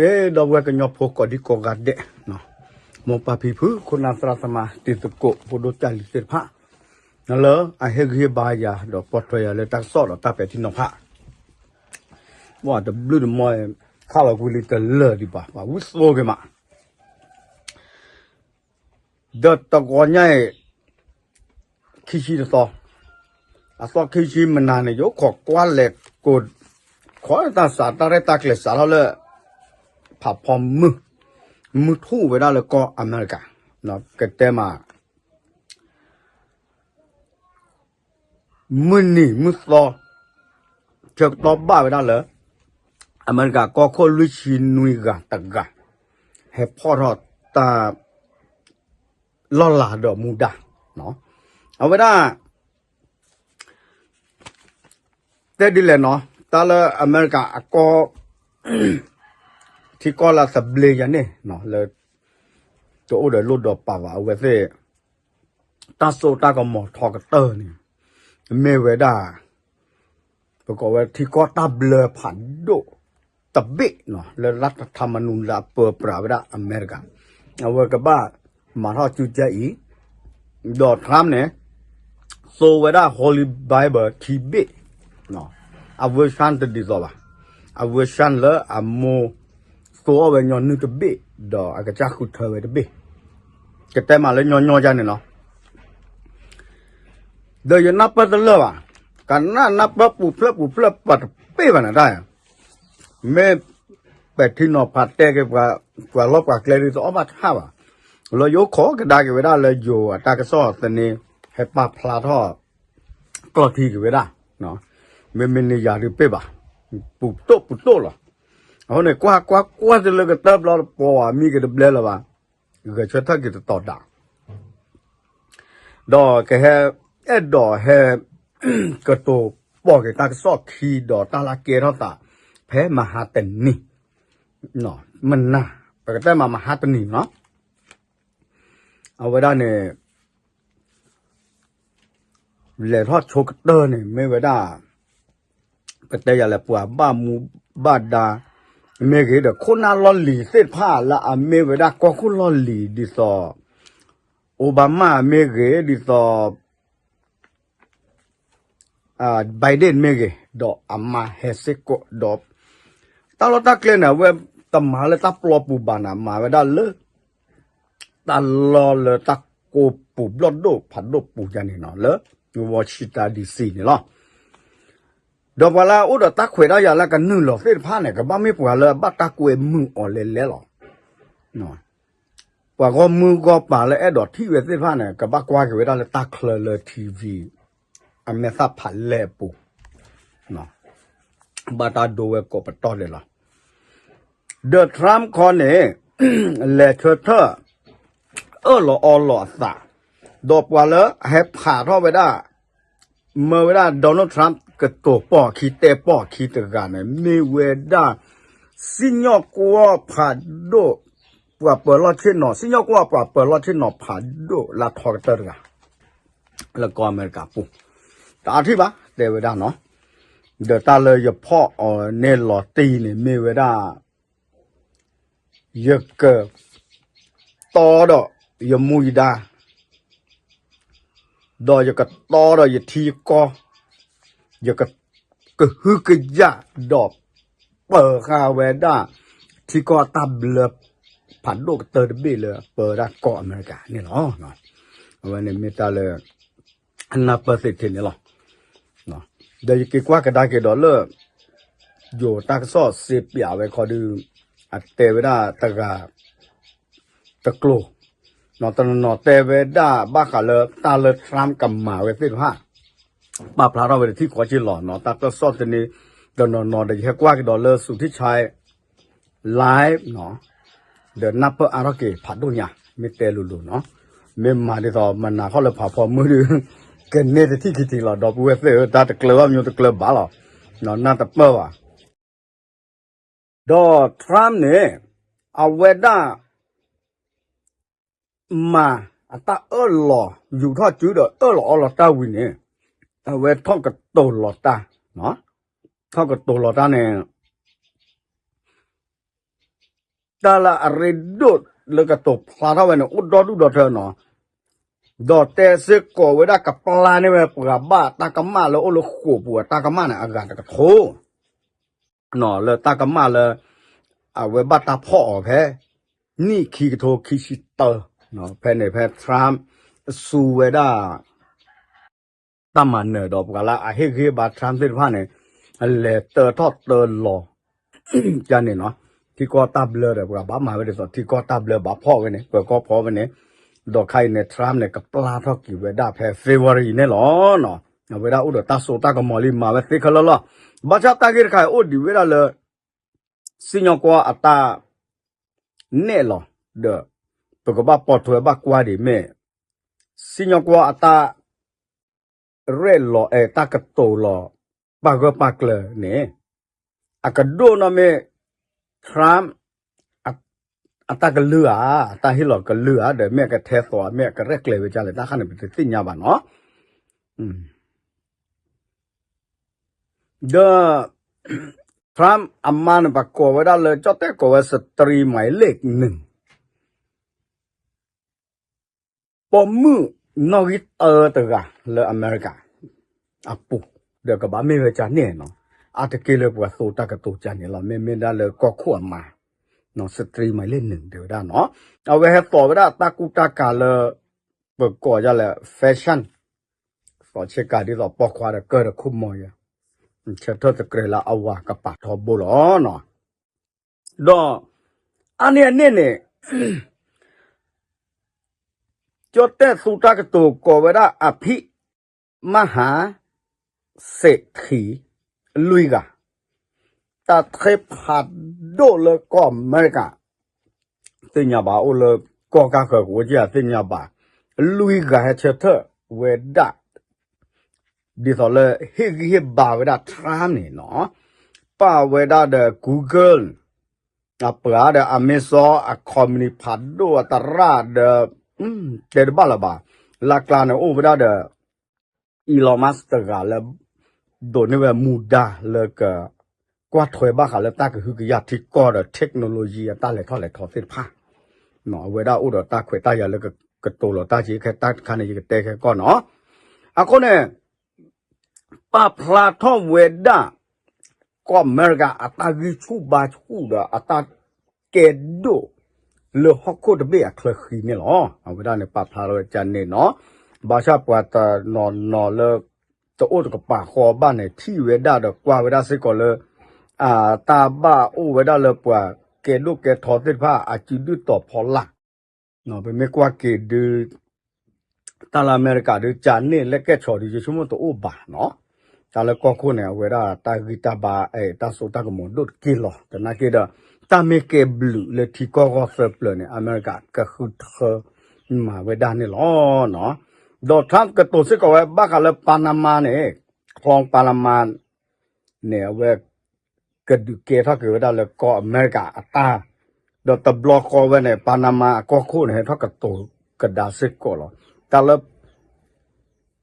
ကဲ ဒီပုၢ်ဝဲၢ်ကညီဖိကိးဒံကိးဂၤဒဲး, မိၢ်ပၢ်ဖံဖု ခိၣ်နၢ်သရၣ်သမါ တံၤသကိး ဖိဒိၣ်ကၢ်လံၤသ့ၣ်တဖၣ်, လၢအဟ့ၣ်ဂံၢ်ဟ့ၣ်ဘါယၤ ဒီးပိာ်ထွဲယၤလၢတၢ်ကစီၣ်ဒီးတၢ်ပဲာ်ထံနီၤဖး, ပှၤတဘျုးတမီၢ် ခးလီၤကွံာ်လံတလၢာ်ဒံးဘၣ် ပှၤဝံၣ်သိက့ၤမး ဒီးတဂီၤညါအံၤ ခံဆံတသီ, အသီခံဆံမနၤန့ၣ် ယအိၣ်ခိးကွၢ်လဲၤကိး ခိးတၢ်စး တၢ်ရဲၣ်တၢ်ကျဲၤစးထီၣ်လၢ ဖးဖီမုၢ်, မုၢ်ထူၣ်ဝဲဒၣ်လၢကီၢ်အမဲရကၤ, ကတဲမး မုၢ်နံၤမုၢ်သီ ဆၢကတီၢ်ဘၣ်ဝဲဒၣ်လၢ အမဲရကၤကီၢ်ခိၣ်လွံၢ်ဆံနွံဂၤတဂၤ ဟဲဖီၣ်ထီၣ်တၢ် လီၢ်လၤဒီးမူဒါ, အဝဲဒၣ် တဲဒ်လဲၣ်နီၤ တၢ်လၢအမဲရကၤအကီၢ် ထံကီၢ်လၢသဘျ့ယၤန့ၣ် လၢ တအိၣ်ဒီးလိၣ်ဒီးပာ်ဘၣ်အဝဲသ့ၣ် တၢ်စိတၢ်ကမီၤထီကတၢၢ်န့ၣ် မ့ၢ်ဝဲဒၣ် ပကိးဝဲထံကီၢ်တၢ်ဘျၢဖးဒိၣ်တဘ့ၣ် လၢလၢထးမနူလၢအပၢပြးဝဲဒၣ်အမဲရကၤ အဝဲကဘၣ်မၤထီၣ်ကၠူကဲအံၤ ဒီး Trump န့ၣ် သိဝဲဒၣ် Holy Bible ခံဘ့ၣ် အ version တဒ်သိးဘၣ်, အ version လၢအမိၢ်သိအီၣ်ဝဲညီနုၢ်တဘ့ၣ် ဒီးအကစၢ်ဃုထၢဝဲတဘ့ၣ်, ကတဲမးလၢညီညီယါန့ၣ်လီၤ. ဒီးယနၢ်ပၢၢ်တလၢာ်ဘၣ်, ကနၣ်နၢ်ပၢၢ်ပူၤဖျဲးပူၤဖျဲးပှၤတပ့ၢ်ဘၣ်နတၢ်, မ့ၢ်ပဲာ်ထံနီၤဖးတဲက့ၤ ပှၤလီၢ်ပှၤကျဲဒ်သိးအီၣ်ဘၣ်ဆၣ်ဘၣ်, လၢယအိၣ်ခိးကဒါက့ၤဝဲဒၣ်လၢယိၤအတၢ်ကစီၣ်သန့ ဟဲပာ်ဖျါထီၣ် ကျီၢ်ထံက့ၤဝဲဒၣ်, မ့မ့ၢ်န့ၣ်ယၤဒုးပ့ၢ်ဘၣ်, ပူၤတိၣ်ပူၤတိၣ်လီၤ. အဃိန့ၣ် ကွၢ်ကွၢ်ကွၢ်တလၢကတၢၢ်ဘျီတပီၤဘၣ် မံက့ၤတဘျဲလၢၤဘၣ်, ဂဲၤဆၢထၢၣ်က့ၤတတီၤဒၣ် ဒီးကဟဲ အဲၣ်ဒိးဟဲ ကတိၤပိာ်က့ၤတၢ်ကစီၣ်ခံဒီးတၢ်လၢကဲထီၣ်သး ဖဲမဟါတနံၤ မနၤ ပကတဲမးမဟါတနံၤနီၤ အဝဲဒၣ်န့ၣ် လဲၤထီၣ်ဆိကတၢၢ်န့ၣ် မ့ၢ်ဝဲဒၣ် ပတဲယၤလဲၣ် ပှၤဘၣ်မူဘၣ်ဒါ မ့ၢ်ဂ့ၤဒီး ခိၣ်နၢ်လီၢ်လံၤသ့ၣ်တဖၣ်လၢအမ့ၢ်ဝဲဒၣ်ကီၢ်ခိၣ်လီၢ်လံၤဒ်သိး Obama မ့ၢ်ဂ့ၤ ဒ်သိး Biden မ့ၢ်ဂ့ၤ ဒီးအမါဟဲစ့ၢ်ကီးဒီး တၢ်လီၢ်တၢ်ကျဲန့ၣ် အဝဲတမၤလၢတၢ်ပျီပူၤဘၣ်န့ၣ် မၤဝဲဒၣ်လၢ တၢ်လီၢ်လၢတၢ်ကိးပူၤဘျီၣ်ဒိၣ်ဖးဒိၣ်ပူၤယါန့ၣ်နီၤ လၢ Washington D C န့ၣ်လီၤ. ဒီးပှၤလၢအအိၣ်ဒီးတၢ်ခွဲးတၢ်ယာ်လၢကနုာ်လီၤသ့ၣ်တဖၣ်န့ၣ် ကဘၣ်မ့ၢ်ပှၤလၢအဘၣ်တၢ်ကွဲမုာ်အီၤလဲၤလဲၤလီၤ. ပှၤဂီၢ်မုၢ်ဂီၢ်ပၤလၢအဲၣ်ဒိးထံၣ်ဝဲသ့ၣ်တဖၣ်န့ၣ် ကဘၣ်ကွၢ်က့ၤဝဲဒၣ်လၢတၢ်ချၢလၢ T V အမဲာ်သၣ်ဖးလဲၢ်အပူၤ ဘၣ်တၢ်ဒိဝဲကိးပတီၢ်ဒဲးလီၤ. ဒီး Trump ခီန့ၣ် လဲၤဆၢထၢၣ် အၢၣ်လီၤအီလီၤအသး ဒီးပှၤလၢအဟဲဖးထီၣ်ဝဲဒၣ် မၢဝဲဒၣ် Donald Trump ကတိၤပိာ်အခံတဲပိာ်အခံတဂၤန့ၣ် မ့ၢ်ဝဲဒၣ် စံၣ်ညီၣ်ကွီၢ်ဖးဒိၣ် ပှၤပၢၤလီၢ်ဆ့ၣ်နီၤ စံၣ်ညီၣ်ကွီၢ်ပှၤပၢၤလီၢ်ဆ့ၣ်နီၤဖးဒိၣ်လၢအထီကတၢၢ်တဂၤ လၢကီၢ်အမဲရကၤပူၤ တအါထံၣ်ဘၣ် တဲဝဲဒၣ်နီၤ ဒီးတၢ်လၢယဖီၣ်အီၤန့ၣ်လီၤတံၢ်န့ၣ် မ့ၢ်ဝဲဒၣ် ယကတီဒီးယမူယဒါ ဒီးယကတီဒီးယထံယကီၢ် ယက ကဟုကယာ်ဒီး ပၢၤဃာ်ဝဲဒၣ် ထံကီၢ်အတၢ်ဘျၢ ဖးဒိၣ်ကတၢၢ်တဘ့ၣ်လၢပၢဝဲဒၣ်ကီၢ်အမဲရကၤန့ၣ်လီၤ. အဝဲန့ၣ်မ့ၢ်တၢ်လၢ အနၢ်ပၢၢ်သ့ထဲန့ၣ်လီၤ. ဒီးယက့ၤကွၢ်ကဒါက့ၤဒီးလၢ ယိၤတၢ်ကစီၣ်စ့ပၠးဝဲခီဒုး အတဲဝဲဒၣ်တဂၤ တကျိၤ တနီၤနီၤတဲဝဲဒၣ်ဘၣ်ဃးလၢတၢ်လၢ Trump ကမၤဝဲသ့ၣ်တဖၣ် ပာ်ဖျါထီၣ်ဝဲတထံၣ်ဃီက့လီၤနီၤ တၢ်ကစီၣ်သန့ တနီၤနီၤဒီးယဟဲကွၢ်ကဒီးလၢ Suthichai Live နီၤ ဒီးနၢ်ပၢၢ်အါထီၣ်က့ၤဖးဒိၣ်ညါ မ့ၢ်တဲလိၤလိၤနီၤ မ့ၢ်မၤဒ်သိးမနၤခီၣ်လၢဖးဖီမုၢ်ဒီး ကန့ၢ်တထံၣ်ခံထံၣ်လီၤ ဒီပုၢ်ဝဲၢ်သ့ၣ်ဧၢ တၢ်တကျၢၤဘၣ်မညိတကျၢၤဘၣ်လီၤ နၢ်တပၢၢ်ဘၣ် ဒီး Trump န့ၣ် အဝဲဒၣ် မၤအတၢ်အၢၣ်လီၤ ယူၤထီၣ်စုဒီးအၢၣ်လီၤအီလီၤတၢ်ဝံၤန့ၣ် အဝဲထီၣ်ကတိၤလီၤတၢ် ထီၣ်ကတိၤလီၤတၢ်န့ၣ် တၢ်လၢအရ့ဒိၣ်လၢကတိၤဖျါထီၣ်ဝဲန့ၣ် အိၣ်ဒီဒူၣ်ဒီထၢနီၤ, ဒီးတဲစ့ၢ်ကီးဝဲဒၣ်ကပျၢ်န့ၢ်ဝဲပှၤဘၣ်တၢ်ကမၣ်လၢအိၣ်လၢဃိာ်ပူၤအတၢ်ကမၣ်န့ၣ် အဂၤတကထိ လၢတၢ်ကမၣ်လၢ အဝဲဘၣ်တၢ်ဖီၣ်အီၤဖဲ နံၣ်ခံကထိခံဆံတၢ ဖဲန့ၣ်ဖဲ Trump စူၤဝဲဒၣ် တၢ်မၤနၢၤဒီးပှၤလၢအဟ့ၣ်ဂံၢ်ဘါ Trump သ့ၣ်တဖၣ်န့ၣ် အလဲၤတၢထီၣ်တၢလီၤ ကန့ၣ်နီၤ, ထံကီၢ်တၢ်ဘျၢဒီး ပှၤဘၣ်မၤဝဲဒ်သိး ထံကီၢ်တၢ်ဘျၢဘၣ်ဖီၣ်ဝဲန့ၣ် ပၢၤကီၢ်ဖီၣ်ဝဲန့ၣ်, ဒီးခါအံၤန့ၣ် Trump န့ၣ် ကပျၢ်ထီၣ်က့ၤဝဲဒၣ်ဖဲ February န့ၣ်လီၤ. အဝဲဒၣ်အိၣ်ဒီးတၢ်စိတၢ်ကမီၤလံ မၤဝဲသ့ခဲလၢာ်လီၤ. ဘၣ်ဆၣ်တၢ်ဂ့ၢ်တခါအံၤအိၣ်ဒံးဝဲဒၣ်လၢ စံၣ်ညီၣ်ကွီၢ်အတၢ်နဲၣ်လီၤ ဒီး ပကဘၣ်ပိာ်ထွဲဘၣ်ကွၢ်ဒံးမ့ၢ် စံၣ်ညီၣ်ကွီၢ်အတၢ် ရဲၣ်လီၤအဲၣ်တၢ်ကတိၤလီၤ ပာ်ဂၢၢ်ပာ်ကျၢၤန့ၣ် အကဒိၣ်နီၢ်မ့ၢ် Trump အတၢ်ကလုၢ်ဧါ, အတၢ်ဟ့ၣ်လီၤကလုၢ်ဧါ, ဒီးမ့ၢ်အကထဲသိး မ့ၢ်အကရဲၣ်ကျဲၤဝဲဒ်လဲၣ် တၢ်ခါန့ၣ် ပတသ့ၣ်ညါဘၣ်နီၤ. ဒီး Trump အမါန့ၣ် ပှၤကိးဝဲဒၣ်လၢ ကၠီၣ်တဲၣ်ကိးဝဲ စတြံမၤလ့ၣ်နုၣ် ပိာ်မုၣ်နီၣ်ဂံၢ်တၢတဂၤလၢအမဲရကၤအပူၤ, ဒီးကဘၣ်မ့ၢ်ဝဲကန့ၣ်နီၤ, အါတက့ၢ်လၢပှၤသိတၢ်ကတိၤကန့ၣ်လီၤ, မ့မ့ၢ်ဒၣ်လၢကီၢ်ခိၣ်အမါ စတြံမၤလ့ၣ်နုၣ် တဲဝဲဒၣ်နီၤ, အဝဲဟဲသိးဝဲဒၣ်တၢ်ကူတၢ်ကၤလၢ ပကိးဒ်လဲၣ် fashion သိးဆ့ကၤဒ်သိးပိာ်ခွါဒီးကၢၢ်ဒီးခိၣ်မီယဲ, ဆၢထၢၣ်တကြၢးလၢအဝၤကပာ်ထီဘိလီၤနီၤ. ဒီး အါန့ၢ်အန့ၣ်န့ၣ် ကၠီၣ်တဲၣ်သူတၢ်ကတိၤကိးဝဲဒၣ် အဖံးမဟါ စ့းထံ လွံၢ်ဂၤ, တၢ်သ့ၣ်ဖးဒိၣ်လၢကီၢ်အမဲရကၤ သ့ၣ်ညါဘၣ် အိၣ်လၢကီၢ်ကၢ်ဃၢၤကဝီၤကယၤ သ့ၣ်ညါဘၣ်, လွံၢ်ဂၤဟဲဆၢထၢၣ်ဝဲဒၣ် ဒ်သိးလၢဟ့ၣ်ဂံၢ်ဟ့ၣ်ဘါဝဲဒၣ် Trump န့ၣ်နီၤ, ပာ်ဝဲဒၣ်ဒီး Google အပှၤဒီး Amazon အ company ဖးဒိၣ်အသရၣ်ဒီး တဲတဘၣ်လၢၤဘၣ်, လၢကျါန့ၣ်အိၣ်ဝဲဒၣ်ဒီး Elon Musk တဂၤလၢ ဒိးန့ၢ်ဝဲမူဒါလၢက ကွၢ်ထွဲဘၣ်ဃးလၢတၢ်ကဟုကယာ်ထံကီၢ်ဒီး technology အတၢ်လဲၤထီၣ်လဲၤထီသ့ၣ်တဖၣ်, အဝဲဒၣ်အိၣ်ဒီးတၢ်ခွဲးတၢ်ယာ်လၢကကတိၤလီၤတၢ်က့ၤခဲတၢ်တခါန့ၣ် ယကတဲခဲကီၢ်နီၤ, အဃိန့ၣ် ပာ်ဖျါထီၣ်ဝဲဒၣ် ကီၢ်အမဲရကၤအတၢ်ဂံၢ်ဆူၣ်ဘါဆူၣ်ဒီးအတၢ်ကဲဒိၣ် လၢဟီၣ်ခိၣ်တဘ့ၣ်အချၢဃံန့ၣ်လီၤ. အဝဲဒၣ်န့ၣ်ပာ်ဖျါထီၣ်ဝဲကန့ၣ်နီၤ, ဘၣ်ဆၣ်ပှၤတနီၤနီၤလၢ တအိၣ်တကပၤဃီဘၣ်န့ၣ် ထံၣ်ဝဲဒၣ်ဒီးကွၢ်ဝဲဒၣ်စ့ၢ်ကီးလၢ အတၢ်ဘၣ်အိၣ်ဝဲဒၣ်လၢပှၤကဲဒိၣ်ကဲထီသ့ၣ်တဖၣ် အစုဒုၣ်တီၤဖီလာ် ပမ့ၢ်ကွၢ်က့ၤဒုး တၢ်လၢအမဲရကၤဒုး ကန့ၣ်လဲၣ်ကဲၣ်ဆိးဒုး ယဆိကမိၣ်တအိၣ်ဘၣ်နီၤ, တၢ်လၢကီၢ်ခိၣ်န့ၣ် အဝဲဒၣ်တၢ်ဂံၢ်တၢ်ဘါ တၢ်စိတၢ်ကမီၤဒိၣ်တက့ၢ်လီၤ. သနာ်က့ဒီး တၢ်မ့ၢ်ကဲဘျုးလၢထံကီၢ်ဂီၢ်သၢပျၢၤန့ၣ် အမဲရကၤကဃုထၢမၤဝဲဒၣ်န့ၣ်လီၤ. ဒီး Trump ကတိၤစ့ၢ်ကီးဝဲဘၣ်ဃးလၢ Panama န့ၣ် ချီ Panama န့ၣ် အဝဲ ကဒုးကဲထီၣ်က့ၤဝဲဒၣ်လၢကီၢ်အမဲရကၤအတၢ်, ဒီးတဘျီဃီဝဲန့ၣ် Panama အကီၢ်ခိၣ်န့ၣ် ဟဲထီၣ်ကတိၤကဒါစ့ၢ်ကီးလီၤ. တၢ်လၢ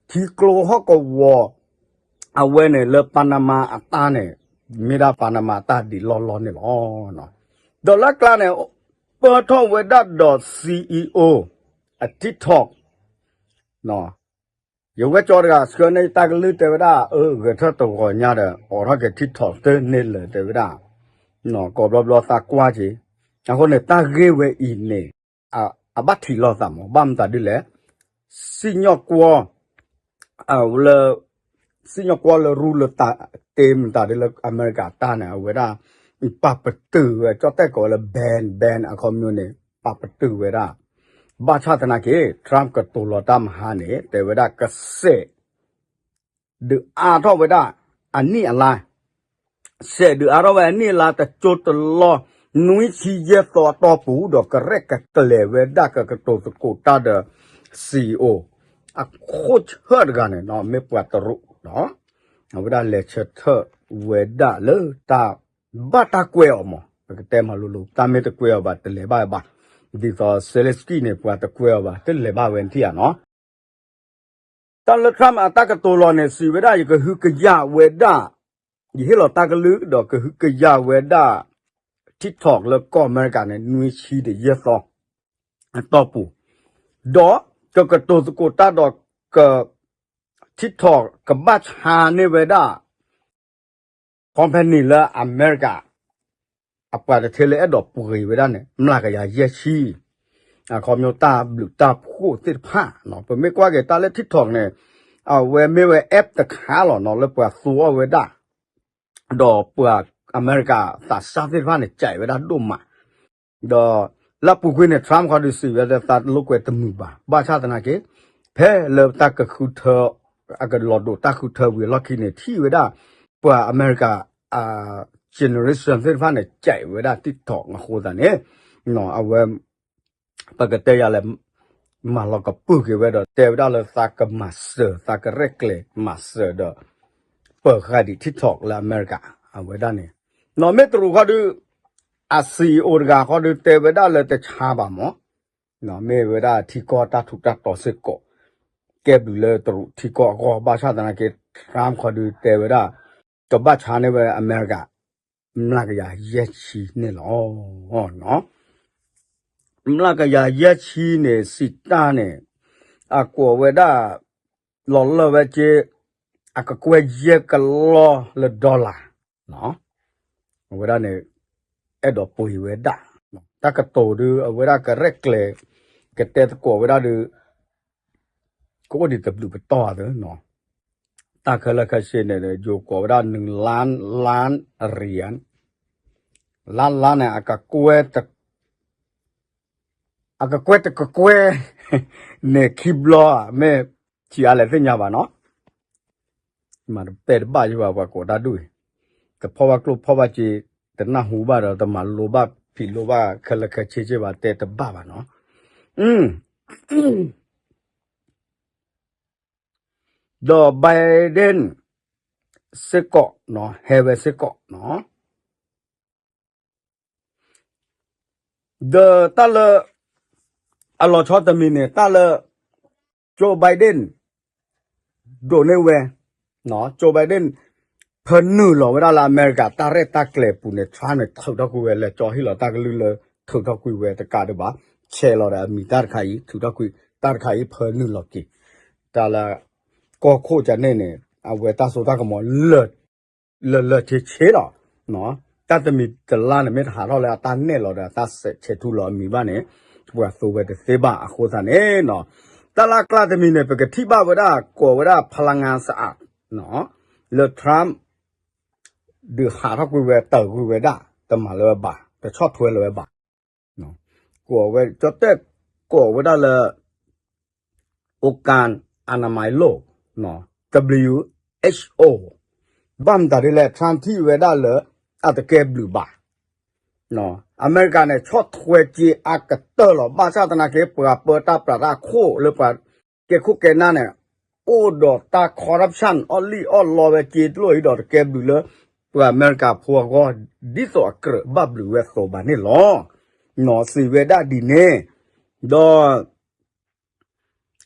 ထံကျိဟီၣ်ကဝီၤ အဝဲန့ၣ်လၢ Panama အတၢ်န့ၣ် မ့ၢ်ဒၣ် Panama အတၢ်ဒံးလီၢ်လီၢ်န့ၣ်လီၤ. ဒီးလၢကျါန့ၣ် ပၢၢ်ထီၣ်ဝဲဒၣ်ဒီး CEO အ TikTok ယဝဲၢ်ကၠီတဂၤ ဆှၢန့ၢ်တၢ်ကလုၢ်တဲဝဲဒၣ် အၢ ဂဲၤထၢၣ်တဂီၤညါဒီး အိးထီၣ်က့ၤ TikTok သ့န့ၣ်လၢၤတဲဝဲဒၣ်, ကိးဘျီဘျီသးကွၢ်က့ၤ, အဃိန့ၣ် တၢ်ဂ့ၢ်ဝဲအံၤန့ၣ် အဘၣ်ထံးလိာ်သးမး ဘၣ်မတၤဒ်လဲၣ်, စံၣ်ညီၣ်ကွီၢ် လၢ စံၣ်ညီၣ်ကွီၢ်လၢရူလၢတၢ်တ့မတၤဒ်လၢအမဲရကၤတၢ်န့ၣ် အဝဲဒၣ် ပာ်ပတုာ်ဝဲ ကၠီၣ်တဲၣ်ကိးဝဲလၢ ban ban အခီပညီန့ၣ် ပာ်ပတုာ်ဝဲဒၣ်, ဘၣ်ဆၣ်သနာ်က့ Trump ကတိၤလီၤတၢ်မဟါန့ၣ် တဲဝဲဒၣ်ကစဲး ဒုးအါထီၣ်ဝဲဒၣ် အနံၣ်အလါ, စဲးဒုးအါထီၣ်ဝဲအနံၣ်အလါ တကၠိတလီၢ် နွံဆံယဲၢ်သီအတီၢ်ပူၤ ဒီးကရဲၣ်ကကျဲၤဝဲဒၣ် ကကတိၤသကိးတၢ်ဒီး CEO အခိၣ်ဆၢၣ်တဂၤန့ၣ် မ့ၢ်ပှၤတရူး, အဝဲဒၣ်လဲၤဆၢထၢၣ်ဝဲဒၣ်လၢတၢ်ဘၣ်တၢ်ကွဲအီၤမး ပကတဲမၤလိလိၤ တၢ်မ့ၢ်တကွဲအီၤဘၣ် တလဲၤဘၣ်ဝဲဘၣ်, ဒ်သိး Zelensky န့ၣ် ပှၤတကွဲအီၤဘၣ် တလဲၤဘၣ်ဝဲနထံၣ်ဧါနီၤ. တၢ်လၢ Trump အတၢ်ကတိၤလီၤန့ၣ် စံးဝဲဒၣ် ယကဟုကယာ်ဝဲဒၣ်, ယဟ့ၣ်လီၤတၢ်ကလုၢ်ဒီးကဟုကယာ်ဝဲဒၣ် TikTok လၢကီၢ်အမဲရကၤန့ၣ် နွံဆံဒီးယဲၢ်သီ အတီၢ်ပူၤ, ဒီးကကတိၤသကိးတၢ်ဒီး က TikTok ကဘၣ်ဆါန့ၢ်ဝဲဒၣ် company လၢအမဲရကၤ အပှၤတထဲလၢအဲၣ်ဒိးပှ့ၤဝဲဒၣ်န့ၣ် မျးကယၤယဲၢ်ဆံ အခီပညီတၢ်ဘျုးတၢ်ဖှိၣ်သ့ၣ်တဖၣ်နီၤ. ပမ့ၢ်ကွၢ်က့ၤတၢ်လၢ TikTok န့ၣ် အဝဲမ့ၢ်ဝဲ app တခါလီၤနီၤ လၢပှၤသူအီၤဝဲဒၣ် ဒီးပှၤအမဲရကၤသးစၢ်သ့ၣ်တဖၣ်န့ၣ် ကဲးဝဲဒၣ်ဒိၣ်မး ဒီးလၢအပူၤကွံာ်န့ၣ် Trump ခီဒုးစံးဝဲလၢသးလိာ်ကွဲတမုာ်ဘၣ်. ဘၣ်ဆၣ်သနာ်က့ ဖဲလၢတၢ်ကဃုထၢ အကလီၤဒိးတၢ်ဃုထၢဝံၤအလီၢ်ခံန့ၣ် ထံၣ်ဝဲဒၣ် ပှၤအမဲရကၤ generation သ့ၣ်တဖၣ်န့ၣ် ကဲးဝဲဒၣ် TikTok အဃိသတးန့ၣ် အဝဲ ပကတဲယၤလဲၣ် မၤလီၤကပုာ်က့ၤဝဲဒီး တဲဝဲဒၣ်လၢသးကမၤစၢၤ သးကရဲၣ်ကျဲၤမၤစၢၤဒီး ပၢၤဃာ်ဒံး TikTok လၢအမဲရကၤ အဝဲဒၣ်န့ၣ် နီၢ်မ့ၢ်တရူးခီဒုး အ CEO တဂၤခီဒုး တဲဝဲဒၣ်လၢတဆါဘၣ်မး မ့ၢ်ဝဲဒၣ်ထံကီၢ်တၢ်ထူးတၢ်တီၤစ့ၢ်ကီး ကဲဘျုးလၢတရူးထံကီၢ်အဂီၢ် ဘၣ်ဆၣ်သနာ်က့ Trump ခီဒုးတဲဝဲဒၣ် ကဘၣ်ဆါန့ၢ်ဝဲအမဲရကၤ မျးကယၤယဲၢ်ဆံန့ၣ်လီၤ. မျးကယၤယဲၢ်ဆံန့ၣ် စံးတၢ်န့ၣ် အကွီးဝဲဒၣ် လီၤလၢဝဲက့ အကကွဲၢ်ယဲၢ်ကလီလၢ dollar အဝဲဒၣ်န့ၣ် အဲၣ်ဒိးပှ့ၤဝဲဒၣ် တၢ်ကတိၤဒုး အဝဲဒၣ်ကရဲၣ်ကျဲၤ ကတဲသကိးဝဲဒၣ်ဒုး ကအိၣ်ဒံးတဘျုးပတီၢ်သၢ တၢ်ခဲလၢာ်ခဲဆ့န့ၣ် ယိၤကိးဝဲဒၣ် နုၤလါ လါရံ လါလါန့ၣ် အကကွဲၢ်တ အကကွဲၢ်တကကွဲၢ် န့ၣ်ခံဘျီ မ့ၢ်ထံၣ်အါလဲၣ်သ့ၣ်ညါဘၣ်နီၤ မၤတပဲာ်တဘၣ်ယဘၣ် ပှၤကိးတၢ်ဒူၣ်အံၤ တဖီၣ်ဘၣ်ကျိၣ်ဖီၣ်ဘၣ်စ့ တနၢ်ဟူဘၣ်ဒီး တမၤလိဘၣ်ဖံးလိဘၣ်ခဲလၢာ်ခဲဆ့က့ဘၣ် တဲတဘၣ်ဘၣ်နီၤ ဒီး Biden စ့ၢ်ကီး ဟဲဝဲစ့ၢ်ကီးနီၤ ဒီးတၢ်လၢ အလီၤဆီတမံၤန့ၣ် တၢ်လၢ Joe Biden ဒိးန့ၢ်ဝဲ Joe Biden ဖၢနုာ်လီၤဝဲဒၣ်လၢအမဲရကၤတၢ်ရဲၣ်တၢ်ကျဲၤပူၤန့ၣ် Trump န့ၣ် ထုးထီၣ်ကွံာ်ဝဲ လဲၤကၠီဟ့ၣ်လီၤတၢ်ကလုၢ်လၢ ထုးထီၣ်ကွံာ်ဝဲတကးဒံးဘၣ် ဆဲးလီၤဒီးအမံၤတၢ်တခါအံၤ ထုးထီၣ်ကွံာ်တၢ်တခါအံၤ ဖၢနုာ်လီၤက့ၤ တၢ်လၢ ကီၢ်ခိၣ်ကန့ၣ်န့ၣ် အဝဲတၢ်စိတၢ်ကမီၤ လၢာ်လၢာ်ဆ့ဆ့လီၤ. တၢ်တမံၤတလါန့ၣ် မ့ၢ်တဟးထီၣ်လၢအတၢ်နဲၣ်လီၤဒီး အတၢ်ဆဲးထူလီၤအမံၤဘၣ်န့ၣ် ပှၤသိဝဲတသ့ဘၣ်အဃိသတးန့ၣ် တၢ်လၢအကျါတမံၤန့ၣ် ပကထံၣ်ဘၣ်ဝဲဒၣ် ကိးဝဲဒၣ် ဖလငါစအး လၢ Trump ဒုးဟးထီၣ်ကွံာ်ဝဲ တၢ်ဂုာ်ဝဲဒၣ် တမၤလၢၤဝဲဘၣ် တဆီၣ်ထွဲလၢၤဝဲဘၣ် ကိးဝဲ ကၠီတဲၣ် ကိးဝဲဒၣ်လၢ องค์การอนามัยโลก WHO ဘၣ်မတၤဒ်လဲၣ် Trump ထံၣ်ဝဲဒၣ်လၢ အတကဲဘျုးဘၣ် အမဲရကၤန့ၣ် ဆီၣ်ထွဲက့ၤအကတၢၢ်လီၤ ဘၣ်ဆၣ်သနာ်က့ ပှၤပၢတၢ်ပြးတၢ်ခိၣ်လၢပှၤကဲခိၣ်ကဲနၢ်န့ၣ် အိၣ်ဒီးတၢ် corruption အီၣ်လံၣ်အီၣ်လီဝဲက့ၤတလိၣ်အံၤဒီးတကဲဘျုးလၢ ပှၤအမဲရကၤဖိအဂီၢ် ဒ်သိးအကြၢးဘၣ်ဘျုးဝဲအသိးဘၣ်န့ၣ်လီၤ. နီၢ်စံးဝဲဒၣ်ဒ်န့ၣ် ဒီး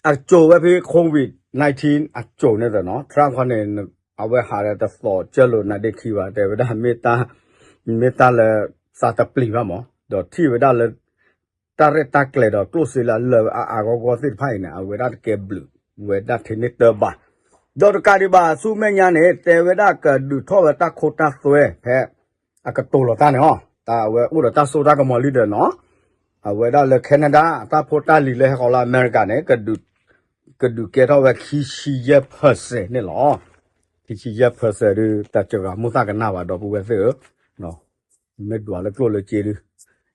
အစိာ်ဝဲဖဲ COVID nineteen အစိာ်န့ၣ်ဒီးနီၤ Trump ခီန့ၣ် အဝဲဟးဒီးတသီးကၢလိာ်နါဒ့ခံဘၣ် တဲဝဲဒၣ် မ့ၢ်တၢ်လၢသးတပျံၤဘၣ်မး ဒီးထံၣ်ဝဲဒၣ်လၢ တၢ်ရဲၣ်တၢ်ကျဲၤဒီးကျိၣ်စ့လၢအလၢအအါဂီၢ်ဂီၢ်သ့ၣ်တဖၣ်အံၤန့ၣ် အဝဲဒၣ်တကဲဘျုးဝဲဒၣ်ထဲန့ၣ်တၢ်ဘၣ် ဒီးတကးဒံးဘၣ်ဆူမဲာ်ညါန့ၣ် တဲဝဲဒၣ်ကဒုးထီၣ်ဝဲတၢ်ခိတၢ်သွဲ ဖဲအကတိၤလီၤတၢ်န့ၣ်လီၤ တၢ်အဝဲအိၣ်ဒီးတၢ်စိတၢ်ကမီၤလံဒီးနီၤ အဝဲဒၣ်လၢ Canada တၢ်ဖိတၢ်လံၤလၢဟဲဃီၤလၢအမဲရကၤန့ၣ် ကဒုးကဲထီၣ်ဝဲခံဆံယဲၢ် percent န့ၣ်လီၤ. ခံဆံယဲၢ် percent ဒုး တၢ်စှၤဂၤမိၢ်သၣ်ကနၣ်ဘၣ်ဒီပုၢ်ဝဲၢ်သ့ၣ်ဧၢ, မ့ၢ်ဒွးလၢကျိၣ်လၢစ့ဒုး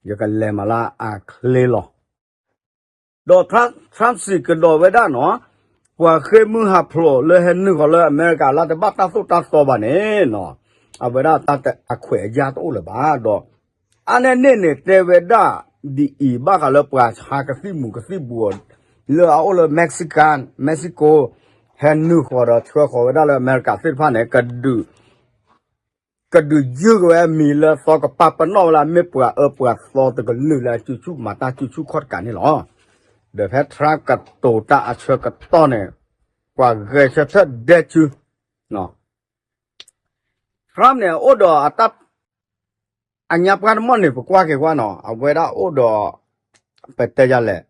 ယကလဲၤမးလၢအချ့လီၤ. ဒီး Trump စံးကဒီးဝဲဒၣ်နီၤ, ပှၤဃ့ၢ်မုၢ်ဟးဖျိးလၢဟဲနုာ်ဃီၤလၢအမဲရကၤလၢတဘၣ်တၢ်သိၣ်တၢ်သီဘၣ်န့ၣ်နီၤ, အဝဲဒၣ်တၢ်အခွဲးအယာ်တအိၣ်လၢၤဘၣ်ဒီး အါန့ၢ်န့ၣ်န့ၣ် တဲဝဲဒၣ်ဒ်အံၤ ဘၣ်ဃးလၢပှၤဆါကသံၣ်မူၤကသံၣ်ဘှီး လၢအအိၣ်လၢ Mexican Mexico ဟဲနုာ်ဃီၤဒီးဆှၢဃီၤဝဲဒၣ်လၢအမဲရကၤသ့ၣ်တဖၣ်န့ၣ် ကဒုး ကဒုးယုၢ်က့ၤဝဲအမံၤလၢသီကပာ်ပနီၣ်ဝဲလၢအမ့ၢ်ပှၤအၢပှၤသီတကလုာ်လၢအစုဆူၣ်မၤတၢ်စုဆူၣ်ခီၣ်တကးန့ၣ်လီၤ. ဒီးဖဲ Trump ကတိၤတၢ်အဆၢကတီၢ်န့ၣ် ပှၤဂဲၤဆၢထၢၣ်ဒဲစု Trump န့ၣ် အိၣ်ဒီးအတၢ် အညါပှၢ်တမီၢ်န့ၣ် ပကွၢ်က့ၤကွၢ်နီၤ အဝဲဒၣ်အိၣ်ဒီး ပတဲယၤလဲၣ်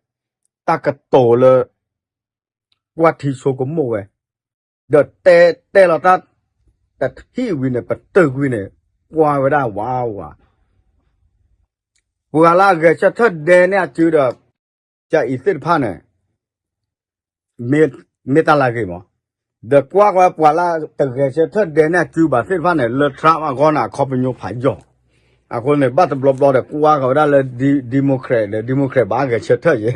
တၢ်ကတိၤလၢ ကွၢ်ထံဆိကမိၣ်ဝဲ ဒီးတဲတဲလီၤတၢ် တထံၣ်ဝံၤန့ၣ် ပတုာ်ကွံာ်န့ၣ် ကွၢ်ဝဲဒၣ်ဝးဝး ပှၤလၢအဂဲၤဆၢထၢၣ်ဒဲန့ၢ်အစုဒီး ကအံၤသ့ၣ်တဖၣ်န့ၣ် မ့ၢ်တၢ်လၢအဂ့ၤမး, ဒီးကွၢ်ကွၢ်ပှၤလၢတဂဲၤဆၢထၢၣ်ဒဲန့ၢ်အစုဘၣ်သ့ၣ်တဖၣ်န့ၣ် လၢ Trump အဂီၢ်န့ၣ် အခီပညီဖးယိာ်, အဃိန့ၣ် ဘၣ်တဘျီဘျီဒီး ကွၢ်ဃီၤဝဲဒၣ်လၢ Democrat ဒီး Democrat ဘၣ်ဂဲၤဆၢထၢၣ်ယဲ,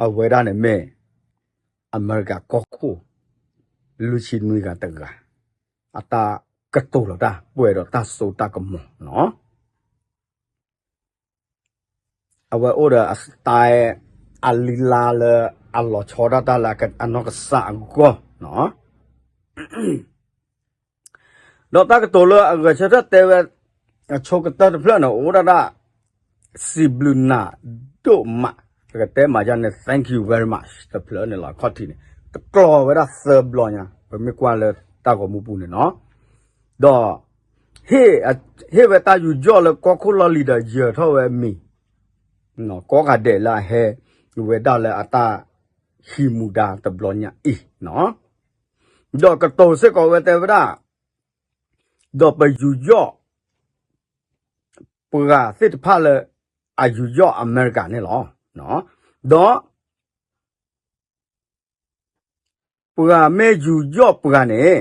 အဝဲဒၣ်န့ၣ်မ့ၢ် အမဲရကၤကီၢ်ခိၣ် လွံၢ်ဆံနွံဂၤတဂၤ အတၢ်ကတိၤလီၤတၢ် ပှဲၤဒီးတၢ်စိတၢ်ကမီၤနီၤ. အဝဲအိၣ်ဒီးအ style အလံၤလါလၢအလီၤဆီဒၣ်တၢ်လၢအနီၢ်ကစၢ်အဂီၢ်နီၤ. ဒီးတၢ်ကတိၤလၢအဂဲၤဆၢထၢၣ်တဲဝဲ အဆိကတၢၢ်တဖျၢၣ်န့ၣ် အိၣ်ဒၣ်ဒၣ် စံးဘျုးနၤဒိၣ်မး, ပကတဲမးယါန့ၣ် thank you very much တဖျၢၣ်န့ၣ်လီၤ. အခီၣ်ထံးန့ၣ် တကျီၤဝဲဒၣ်သၢဘျီညါ ပမ့ၢ်ကွၢ်လၢတၢ်ဂီၤမူပူၤန့ၣ်နီၤ. ဒီး ဟ့ၣ်ဝဲတၢ်ယူးယီၣ်လၢကီၢ်ခိၣ်လီၢ်လံၤဒီးယၢၤထီၣ်ဝဲအမံၤ ကိးဂၤဒဲးလၢအဟဲဝဲဒၣ်လၢအတၢ်ဟံးမူဒါတဘျီညါအံၤနီၤ. ဒီးကတိၤစ့ၢ်ကီးဝဲတဲဝဲဒၣ် ဒီးပယူးယီၣ် ပှၤသ့ၣ်တဖၣ်လၢ အယူးယီၣ်အမဲရကၤန့ၣ်လီၤ. ဒီး ပှၤမ့ၢ်ယူးယီၣ်ပှၤန့ၣ်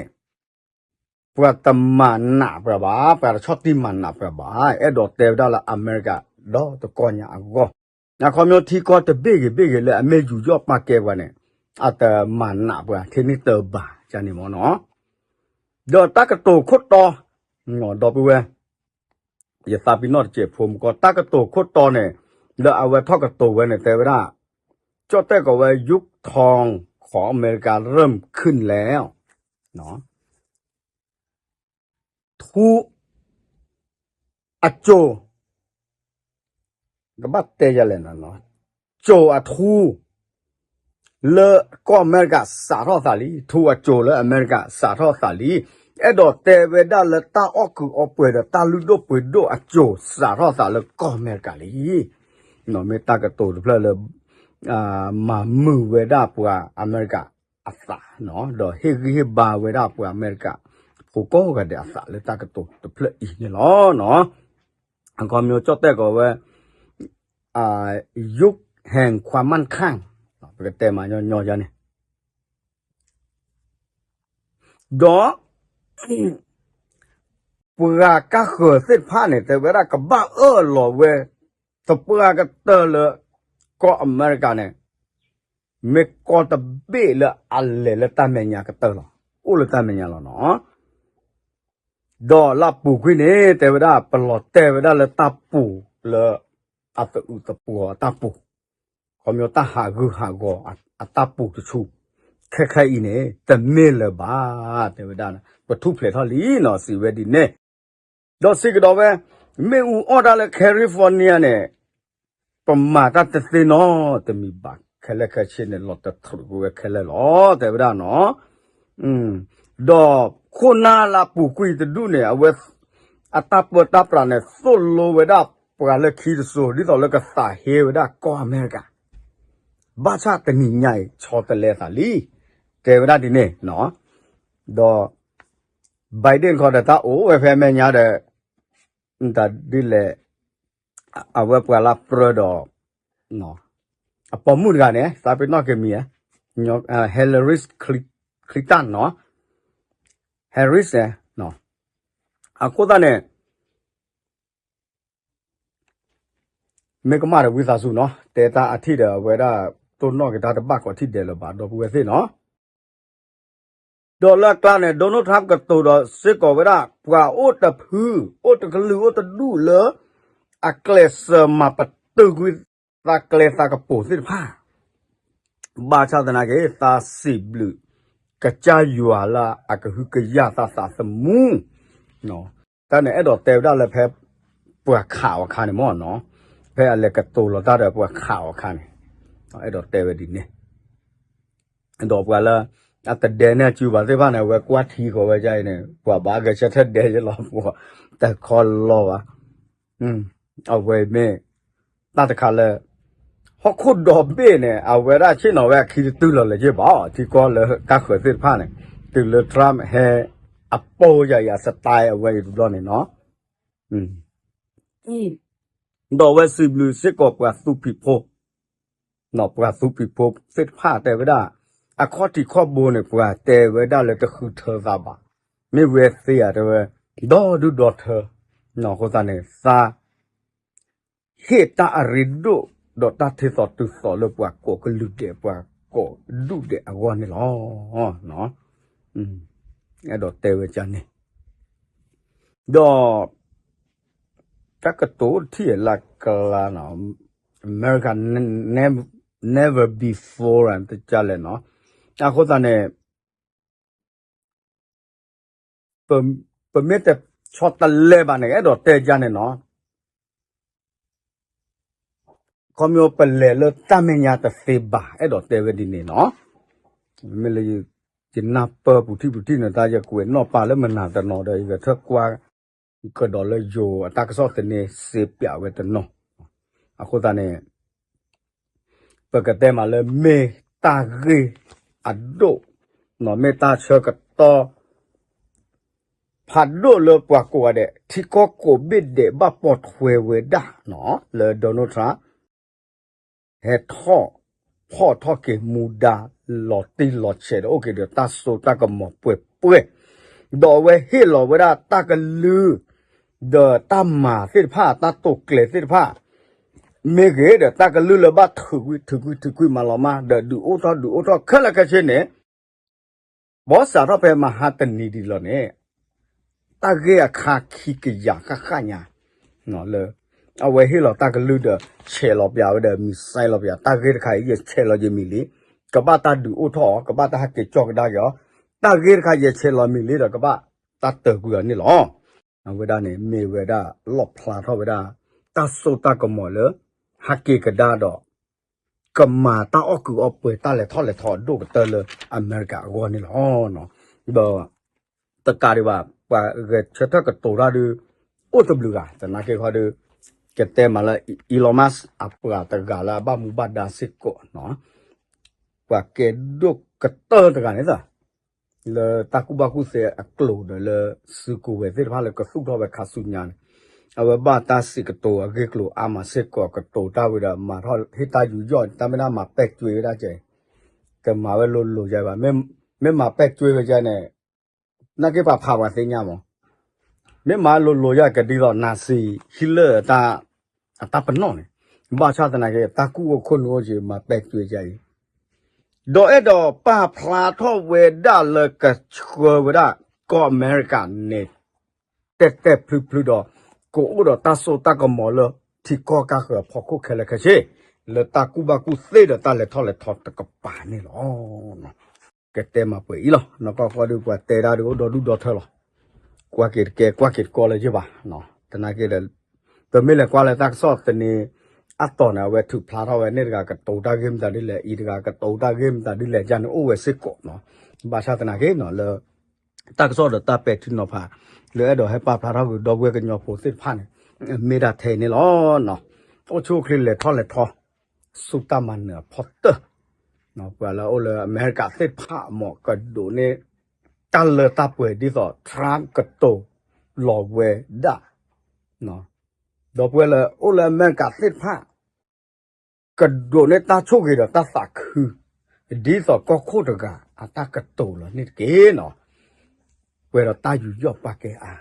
ပှၤတမၤနးပှၤဘၣ်, ပှၤတဆီၣ်တံၢ်မၤနးပှၤဘၣ်, အဲၣ်ဒိးတဲဝဲဒၣ်လၢအမဲရကၤဒီတကီၢ်ညါအဂီၢ်, အခီပညီထံကီၢ်တဘ့ၣ်ဂ့ၤဘ့ၣ်ဂ့ၤလၢအမ့ၢ်ယူးယီၣ်ပာ်ကဲပှၤန့ၣ် အတမၤနးပှၤထဲန့ၣ်တဘၣ်န့ၣ်မ့ၢ်နီၤ. ဒီးတၢ်ကတိၤခိၣ်တီ ဒီပုၢ်ဝဲၢ် ယသးပ့ၤနီၣ်တစဲးဖိမကီၢ် တၢ်ကတိၤခိၣ်တီန့ၣ် လၢအဝဲထီၣ်ကတိၤဝဲန့ၣ် တဲဝဲဒၣ် ကၠီၣ်တဲၣ်ကီးဝဲ ยุคทองของอเมริกาเริ่มขึ้นแล้ว ထူ အစိၤ ကဘၣ်တဲယၤလဲၣ်နီၤ, စိၤအထူ လၢကီၢ်အမဲရကၤစးထီၣ်သးလံ, ထူအစိၤလၢအမဲရကၤစးထီၣ်သးလံ, အဲၣ်ဒိးတဲဝဲဒၣ်လၢတၢ်အီၣ်ကုးအီပှဲၤဒီးတၢ်လုၢ်ဒိၣ်ပှ့ၤဒိၣ်အစိၤစးထီၣ်သးလၢကီၢ်အမဲရကၤလံ. မ့ၢ်တၢ်ကတိၤတဖျၢၣ်လၢ မၤမုာ်ဝဲဒၣ်ပှၤအမဲရကၤအသး, ဒီးဟ့ၣ်ဂံၢ်ဟ့ၣ်ဘါဝဲဒၣ်ပှၤအမဲရကၤ ဖိကိးဂၤဒဲးအသးလၢတၢ်ကတိၤတဖျၢၣ်အံၤန့ၣ်လီၤ. အခီပညီကၠီၣ်တဲၣ်ကီးဝဲ ยุคแห่งความมั่นคง ပကတဲမၤညီညီယါန့ၣ်, ဒီး ပှၤကါဃၢၤသ့ၣ်တဖၣ်န့ၣ် တဲဝဲဒၣ်ကဘၣ်အၢၣ်လီၤဝဲ သပှၢ်ကတၢၢ်လၢ ကီၢ်အမဲရကၤန့ၣ် မ့ၢ်ကီၢ်တဘ့ၣ်လၢအလဲၤလၢတၢ်မဲာ်ညါကတၢၢ်လီၤ. အိၣ်လၢတၢ်မဲာ်ညါလီၤနီၤ. ဒီးလၢပူၤကွံာ်န့ၣ် တဲဝဲဒၣ် ပလီၤတဲာ်ဝဲဒၣ်လၢတၢ်ပူၤလၢ အသအုးသပှီၤအတၢ်ပူၤ, ခီပညီတၢ်ဟးဂူာ်ဟးဂီၤအတၢ်ပူၤတဆူ ခဲခဲအံၤန့ၣ် တမ့ၢ်လၢၤဘၣ် တဲဝဲဒၣ်, ပထူၣ်ဖျဲးထီၣ်လံနီၤ စံးဝဲဒ်န့ၣ်, ဒီးစံးကဒီးဝဲ မ့ၣ်အူအီၣ်တၢ်လၢ California န့ၣ် ပမၤတၢ်တသ့နီတမံၤဘၣ်, ခဲလၢာ်ခဲဆ့န့ၣ် လီၤတထြူးကွံာ်ဝဲခဲလၢာ်လီၤ တဲဝဲဒၣ်နီၤ. ဒီးခိၣ်နၢ်လၢအပူၤကွံာ်တဒူၣ်န့ၣ် အဝဲ အတၢ်ပၢတၢ်ပြးန့ၣ် သိၣ်လိဝဲဒၣ်ပှၤလၢခံတစိၤ ဒ်သိးလၢကသးဟ့ဝဲဒၣ်ကီၢ်အမဲရကၤ, ဘၣ်ဆၣ်တနံၤညါအံၤ ဆီတလဲသးလံ, တဲဝဲဒၣ်ဒ်န့ၣ်နီၤ. ဒီး Biden ခီဒီးတၢ်အိၣ်ဝဲဖဲအမဲာ်ညါဒီး တၢ်ဒ်လဲၣ် အဝဲပှၤလၢပြၢဒီး အပိာ်မုၣ်တဂၤန့ၣ် သးပ့ၤနီၣ်က့ၤမံၤဧါ, Hillary Clinton နီၤ, Harris န့ၣ်, အဃိသတးန့ၣ် မ့ၢ်ကမၣ်ဒီးဝံသးစူၤနီၤ တဲတၢ်အထံၣ်ဒီးအဝဲဒၣ် တိၢ်နီၣ်က့ၤတၢ်တဘၣ်ကိးထံၣ်ဒဲးလၢၤဘၣ် ဒီပုၢ်ဝဲၢ်သ့ၣ်နီၤ. ဒီးလၢအကျါန့ၣ် Donald Trump ကတိၤဒီးစ့ၢ်ကီးဝဲဒၣ် ပှၤအိၣ်တဖု အိၣ်တကလုာ်အိၣ်တဒူၣ်လၢ အကျဲးစၢးမၤပတုာ်ကွံာ်သးကျဲသးကပူၤသ့ၣ်တဖၣ် ဘၣ်ဆၣ်သနာ်က့ သးစံးဘျုး ကစၢ်ယွၤလၢအကဟုကယာ်သးသးသမူ တၢ်န့ၣ်အဲၣ်ဒိးတဲဝဲဒၣ်လၢဖဲ ပှၤခးအီၤအခါန့ၣ်မ့ၢ်နီၤ, ဖဲအလဲၤကတိၤလီၤတၢ်ဒီးပှၤခးအီၤအခါန့ၣ် အဲၣ်ဒိးတဲဝဲဒ်န့ၣ်, ဒီးပှၤလၢ အတဒဲန့ၢ်အစုဘၣ်သ့ၣ်တဖၣ်န့ၣ် အဝဲကွၢ်ထံဃီၤဝဲဒ်အံၤန့ၣ် ပှၤဘၣ်ဂဲၤဆၢထၢၣ်ဒဲယဲလီၤ ပှၤတခီလီၤဘၣ်. အဝဲမ့ၢ် တၢ်တခါလၢ ဟီၣ်ခိၣ်ဒီဘ့ၣ်န့ၣ် အဝဲဒၣ်ဆ့ၣ်နီၤဝဲအခံတတုၤလီၤလၢၤက့ဘၣ် ထံကီၢ်လၢတၢ်ဃၢၤသ့ၣ်တဖၣ်န့ၣ် တုၤလၢ Trump ဟဲ အပိၢ်ယၤအံၤအ style အဝဲအံၤတဘျီန့ၣ်နီၤ ဒီးအဝဲစံးဘျုးစ့ၢ်ကီးပှၤသူဖံးဖိ ပှၤသူဖံးဖိသ့ၣ်တဖၣ်တဲဝဲဒၣ် အခီၣ်ထံးခီၣ်ဘိန့ၣ် ပှၤတဲဝဲဒၣ်လၢတဃုထၢသးဘၣ်. မ့ၢ်ဝဲသ့ဧါတဲဝဲ ဒီဒူၣ်ဒီထၢ အဃိသတးန့ၣ် သး ဟ့ၣ်တၢ်အရ့ဒိၣ် ဒီးတၢ်ထဲသိးတုၤသိးလၢပှၤကိးကလုာ်ဒဲး ပှၤကိးဒူၣ်ဒဲးအဂီၢ်န့ၣ်လီၤ. အဲၣ်ဒိးတဲဝဲဒ်န့ၣ် ဒီး တၢ်ကတိၤထံၣ်လၢကလါနီၤ America never before တကလဲၣ်နီၤ အဃိသတးန့ၣ် ပမ့ၢ်တဆီတလဲဘၣ်န့ၣ် အဲၣ်ဒိးတဲဒ်န့ၣ်နီၤ ခီမ့ၢ်ပလဲၤလၢတၢ်မဲာ်ညါတသ့ဘၣ် အဲၣ်ဒိးတဲဝဲဒ်န့ၣ်နီၤ မ့ၢ်လၢ ယနၢ်ပၢၢ်ပူၤထံၣ်ပူၤထံၣ်န့ၣ် တၢ်ယကွဲးနီၣ်ပာ်လၢမနၤတနီၤဒီး ယကထၢၣ်ကွၢ် ကဒီးလၢယိၤအတၢ်ကစီၣ်သန့စ့ပၠးဝဲတနီၤ အဃိသတးန့ၣ် ပကတဲမးလၢမ့ၢ်တၢ်ဂ့ၢ်အဒိၣ် မ့ၢ်တၢ်ဆၢကတီၢ် ဖးဒိၣ်လၢပှၤကိးဂၤဒဲး ထံကီၢ်ကိးဘ့ၣ်ဒဲးဘၣ်ပိာ်ထွဲဝဲဒၣ်နီၤ လၢ Donald Trump ဟဲထီၣ်ဖီၣ်ထီၣ်က့ၤမူဒါ လီၤတံၢ်လီၤဆဲးဒီးအိၣ်က့ၤဒီးတၢ်စိတၢ်ကမီၤပှဲၤပှဲၤ ဒီးအဝဲဟ့ၣ်လီၤဝဲဒၣ်တၢ်ကလုၢ် ဒီးတၢ်မၤသ့ၣ်တဖၣ် တၢ်တိာ်ကျဲၤသ့ၣ်တဖၣ် မ့ၢ်ဂ့ၤဒီးတၢ်ကလုၢ်လၢဘၣ်ထုးကွံာ်ထုးကွံာ်ထုးကွံာ်မၤလီၤမၢ် ဒီးဒုးအိၣ်ထီၣ်ဒုးအိၣ်ထီၣ်ခဲလၢာ်ခဲဆ့န့ၣ် ဘီစးထီၣ်ဖဲမဟါတနံၤဒံးလီၤန့ၣ် တၢ်ဂ့ၢ်အခါခံကယၤဃၣ်ဃၣ်ညါ လၢ အဝဲဟ့ၣ်လီၤတၢ်ကလုၢ်ဒီး ဆဲးလီၤပၠးဝဲဒီး missile လီၤပၠး တၢ်ဂ့ၢ်တခါအံၤ ယဆဲးလီၤယမံၤလံ ကဘၣ်တၢ်ဒုးအိၣ်ထီၣ်အီၤ ကဘၣ်တၢ်ဟဲက့ၤကၠီၣ်ကဒါက့ၤအီၤ တၢ်ဂ့ၢ်တခါယဆဲးလီၤမံၤလံဒီး ကဘၣ်တၢ်တၢၤကွံာ်အီၤန့ၣ်လီၤ. အဝဲဒၣ်န့ၣ် မ့ၢ်ဝဲဒၣ်လီၣ်ဖျါထီၣ်ဝဲဒၣ် တၢ်စိတၢ်ကမီၤလၢ ဟဲက့ၤကဒါဒီး ကမၤတၢ်အီၣ်ကုးအီပှဲၤ တၢ်လဲၤထီၣ်လဲၤထီအဒိၣ်ကတၢၢ်လၢအမဲရကၤအဂီၢ်န့ၣ်လီၤ. ဒီး တကးဒံးဘၣ် ပှၤဂဲၤဆၢထၢၣ်ကတိၤတၢ်ဒုး အိၣ်တဘျုးဂၤ သနာ်က့ခီဒုး ကတဲမးလၢ Elon Musk အပှၤတဂၤလၢအဘၣ်မူဘၣ်ဒါစ့ၢ်ကီး ပှၤကဲဒိၣ်ကတၢၢ်တဂၤန့ၣ် လၢတၢ်ကူၣ်ဘၣ်ကူၣ်သ့အကျိၤဒီးလၢ စုကဝဲၤသ့ၣ်တဖၣ်လၢကသူၣ်ထီၣ်ဝဲခါဆူညါန့ၣ် အဝဲဘၣ်တၢ်စံးကတိၤအဂ့ၢ်ကျိၤအါမးစ့ၢ်ကီး ကတိၤတၢ်ဝံၤဒီး မၤထီၣ်ဟ့ၣ်တၢ်ယူးယီၣ် တၢ်မ့ၢ်ဒၣ်မၤပဲာ်ကွံာ်ဝဲဒၣ်ကဲ ကမၤဝဲလိၤလိၤယါဘၣ် မ့ၢ်မၤပဲာ်ကွံာ်ဝဲကဲန့ၣ် နာ်က့ပာ်ဖးပှၤသ့ၣ်ညါမး မ့ၢ်မၤလိၤလိၤယါကဒ်သိး Nazi Hitler အတၢ်ပနီၣ်န့ၣ် ဘၣ်ဆၣ်သနာ်က့ တၢ်ကူၣ်အိၣ်ခိၣ်နူာ်အိၣ်က့ၤ မၤပဲာ်ကွံာ်ကဲအံၤ ဒီးအဲၣ်ဒိးပာ်ဖျါထီၣ်ဝဲဒၣ်လၢကဆှၢဝဲဒၣ် ကီၢ်အမဲရကၤန့ၣ် တဲာ်တဲာ်ဖျုးဖျုးဒီး ကအိၣ်ဒီးတၢ်စိတၢ်ကမီၤလၢ ထံကီၢ်ကါဃၢၤအဖီခိၣ်ခဲလၢာ်ခဲဆ့ လၢတၢ်ကူၣ်ဘၣ်ကူၣ်သ့ဒီးတၢ်လဲၤထီၣ်လဲၤထီတကပၤန့ၣ်လီၤ. ကတဲမၤပှဲၤအံၤလီၤ. နီၢ်ကီၢ်ဃီဒုးပှၤတဲဒၣ်ဒုးအိၣ်ဒီဒူၣ်ဒီထၢလီၤ. ကွၢ်က့ၤတကဲ ကွၢ်က့ၤတကီလၢၤယ့ၢ်ဘၣ်. သနာ်က့ဒီး ပမ့ၢ်လဲၤကွၢ်လၢတၢ်ကစီၣ်သန့ အတီၢ်န့ၣ် အဝဲထုးဖျါထီၣ်ဝဲန့ၣ်တဂၤကတိၤတၢ်ဂ့ၢ်မတၤဒ်လဲၣ် အံၤတဂၤကတိၤတၢ်ဂ့ၢ်မတၤဒ်လဲၣ် ယါန့ၣ်အိၣ်ဝဲစ့ၢ်ကီးနီၤ. ဘၣ်ဆၣ်သနာ်က့နီၤ လၢ တၢ်ကစီၣ်ဒီးတၢ်ပဲာ်ထံနီၤဖး လၢအဲၣ်ဒိးဟဲပာ်ဖျါထီၣ်က့ၤဒီပုၢ်ဝဲၢ်ကညီဖိသ့ၣ်တဖၣ်န့ၣ် မ့ၢ်ဒၣ်ထဲအံၤန့ၣ်လီၤ. အိၣ်ဆူၣ်အိၣ်ချ့လဲၤထီၣ်လဲၤထီ ဆူတၢ်မၤနၢၤအဖီတၢၢ် ပှၤလၢအအိၣ်လၢအမဲရကၤသ့ၣ်တဖၣ်မ့ၢ်ကဒိးန့ၢ် တၢ်လၢတၢ်ပှဲၤဒ်သိး Trump ကတိၤလီၤဝဲဒၣ် ဒီပုၢ်ဝဲၢ်လၢအိၣ်လၢအမဲရကၤသ့ၣ်တဖၣ် ကဒိးန့ၢ်တၢ်ဆိၣ်ဂ့ၤဒီးတၢ်သးခု ဒ်သိးကီၢ်ခိၣ်တဂၤအတၢ်ကတိၤလီၤန့ၣ်တက့ၢ်နီၤ. ပှဲၤဒီးတၢ်ယူးယီၣ်ပာ်ကဲအါ